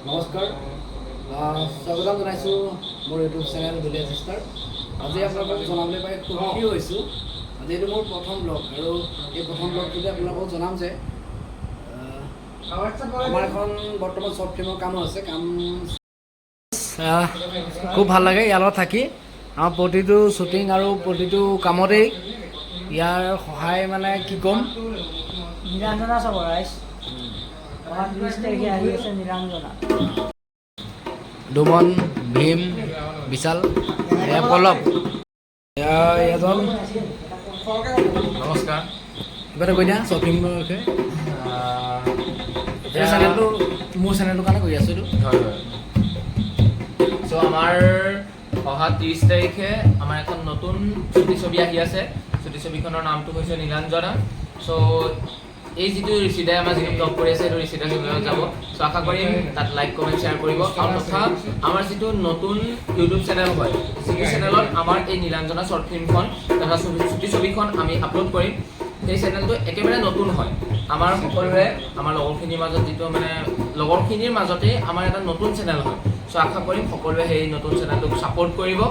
নমস্কাৰ, স্বাগতম জনাইছোঁ মোৰ ইউটিউব চেনেল ভিলেজ ষ্টাৰ। আজি আপোনালোকক জনাবলৈ পাই সুখী হৈছোঁ। আজি এইটো মোৰ প্ৰথম ব্লগ আৰু এই প্ৰথম ব্লগটোতে আপোনালোকক জনাম যে আমাৰ এখন বৰ্তমান শ্বৰ্ট ফিল্মৰ কামো আছে। কাম খুব ভাল লাগে ইয়াৰ লগত থাকি। আমাৰ প্ৰতিটো শ্বুটিং আৰু প্ৰতিটো কামতেই ইয়াৰ সহায়, মানে কি ক'ম। নীলাঞ্জনা চাব ৰাইজ, অহা 30 তাৰিখে আহি আছে নীলাঞ্জনা। দুমন, ভীম, বিশাল, এয়া পল্লৱ, এয়া এজন। নমস্কাৰ। কিবা এটা কৈ দিয়া শ্বৰ্ট ফিল্মৰ বিষয়ে। এই চেনেলটো মোৰ চেনেলটোৰ কাৰণে কৰি আছোঁ এইটো। হয়, চ' আমাৰ অহা 30 তাৰিখে আমাৰ এখন নতুন চুটি ছবি আহি আছে। চুটি ছবিখনৰ নামটো হৈছে নীলাঞ্জনা। চ' এই যিটো ঋষিদাই আমাৰ যিটো ব্লগ কৰি আছে, সেইটো ঋষিদা চেনেলত যাব। চ' আশা কৰিম তাত লাইক, কমেণ্ট, শ্বেয়াৰ কৰিব। আৰু তথা আমাৰ যিটো নতুন ইউটিউব চেনেল হয়, যিটো চেনেলত আমাৰ এই নীলাঞ্জনা শ্বৰ্ট ফিল্মখন তথা চুটি ছবিখন আমি আপলোড কৰিম, সেই চেনেলটো একেবাৰে নতুন হয়। আমাৰ সকলোৰে, আমাৰ লগৰখিনিৰ মাজত যিটো মানে লগৰখিনিৰ মাজতেই আমাৰ এটা নতুন চেনেল হয়। চ' আশা কৰিম সকলোৱে সেই নতুন চেনেলটোক ছাপোৰ্ট কৰিব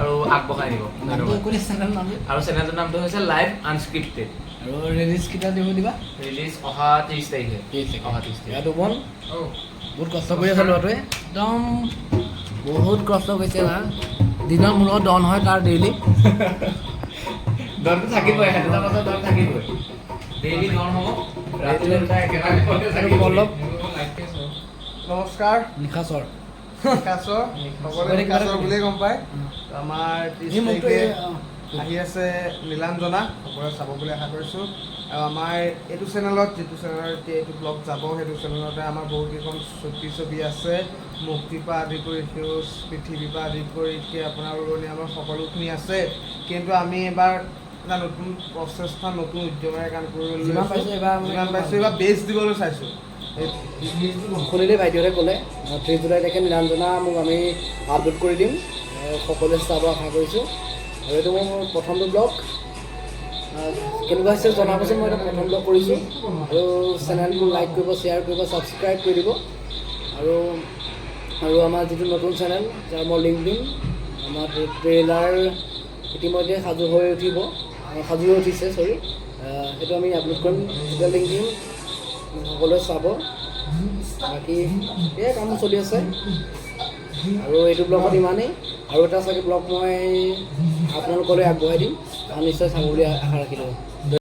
আৰু আগবঢ়াই দিব। নামটো ধন্যবাদ। কৈ দিয়া, চেনেল নামটো। আৰু চেনেলটোৰ নামটো হৈছে লাইভ আনস্ক্ৰিপ্টেড। আৰু ৰিলিজ কেতিয়া দিব দিবা? ৰিলিজ অহা 30 তাৰিখে। 30 তাৰিখে। অহা 30 তাৰিখে। এয়া দুমন, বহুত কষ্ট কৰি আছে ল'ৰাটোৱে, একদম বহুত কষ্ট কৰিছে। না দিনত মোৰ লগত ডন হয় তাৰ ডেইলি। দৰটো থাকিবই, সেইটো পাছত দৰ থাকিবই। ডেইলি দৰ হ'ব, ৰাতিলৈ আৰু পল্লৱ। নমস্কাৰ। নিশাচৰ। নিশাচৰ, সকলোৱে নিশাচৰ বুলিয়ে গম পায়। আমাৰ 30 এই মুখটো তাৰিখে এই, আহি আছে নীলাঞ্জনা, সকলোৱে চাব বুলি আশা কৰিছোঁ। আৰু আমাৰ এইটো চেনেলত, যিটো চেনেলত এতিয়া এইটো ব্লগ যাব, সেইটো চেনেলতে আমাৰ বহুতকেইখন চুটি ছবি আছে। মুক্তিৰ পৰা আদি কৰি, সেউজ পৃথিৱীৰ পৰা আদি কৰি আপোনাৰ উৰণি, আমাৰ সকলোখিনি আছে। কিন্তু আমি এবাৰ এটা নতুন প্ৰচেষ্টা, নতুন উদ্যমেৰে কাম কৰিবলৈ যিমান লৈছোঁ। পাৰিছোঁ এইবাৰ মানে যিমান পাৰিছোঁ এইবাৰ বেষ্ট দিবলৈ চাইছোঁ। এই শুনিলে ভাইটিহঁতে ক'লে 30 জুলাই তাৰিখে নীলাঞ্জনা মোক আমি আপলোড কৰি দিম। সকলোৱে চাব আশা কৰিছোঁ। আৰু এইটো মোৰ প্ৰথমটো ব্লগ, কেনেকুৱা হৈছে জনাবচোন। মই এইটো প্ৰথম ব্লগ কৰিছোঁ। আৰু চেনেলটো লাইক কৰিব, শ্বেয়াৰ কৰিব, ছাবস্ক্ৰাইব কৰি দিব। আৰু আৰু আমাৰ যিটো নতুন চেনেল, যাৰ মই লিংক দিম, আমাৰ ট্ৰেইলাৰ ইতিমধ্যে সাজু হৈ উঠিব, সাজু হৈ উঠিছে, চৰি। সেইটো আমি আপলোড কৰিম, তেতিয়া লিংক দিম, সকলোৱে চাব। বাকী এই কাম চলি আছে। আৰু এইটো ব্লগত ইমানেই। আৰু এটা চাগে ব্লগ মই আপোনালোকলৈ আগবঢ়াই দিম আৰু নিশ্চয় চাব বুলি আশা ৰাখিলোঁ।